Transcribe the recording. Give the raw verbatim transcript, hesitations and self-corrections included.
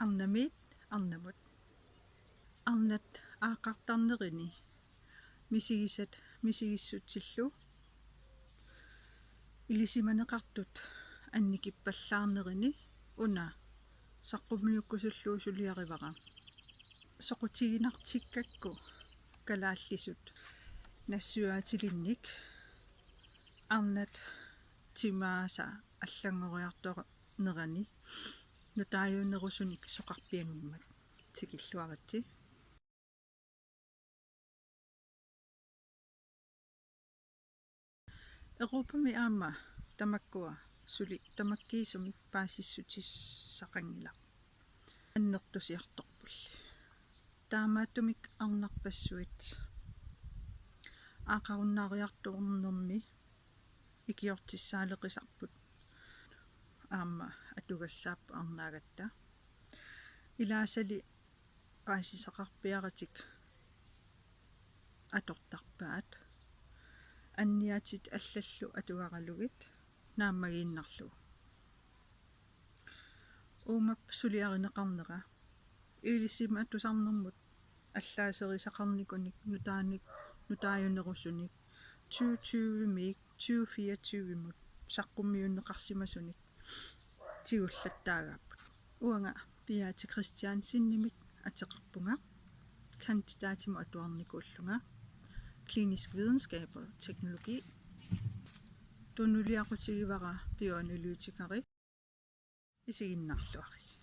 Arnamiit arnamut. Arnat aaqqartarnerini misigisat misigissutsillu ilisimaneqartut annikippallaarnerini una saqqummiukkusullugu suliarivara. Soqutiginartikkakku kalaallisut nassuiaatilinnik arnat timaasa allanngoriartornerani nutaajunerusunik soqarpianngimmat tikilluaritsi. Europami aamma tamakkua suli tamakkiisumik paasissutissaqanngilaq annertusiartorpulli. Taamaattumik arnarpassuit aaqqarunnaariartornermi ikiortissaaleqisarput aamma atugassaapput arnaagatta. Ilaasali paasisaqarpiaratik atortarpaat. Anniaatit allallu atugaralugit naammagiinnarlugu. Uumap suliarineqarnera ilisimatusarnermut allaaserisaqarnikunik nutaanik nutaajunerusunik tyve tyve-miik tyve fireogtyve-mut saqqummiunneqarsimasunik tigullattaagaapput. Uanga Beate Christiansenimik ateqarpunga, kandidaatimut atuarnikuullunga, klinisk videnskab og teknologi. Tunuliaqutigivara bioanalytikeri. Isiginnaarluarisi.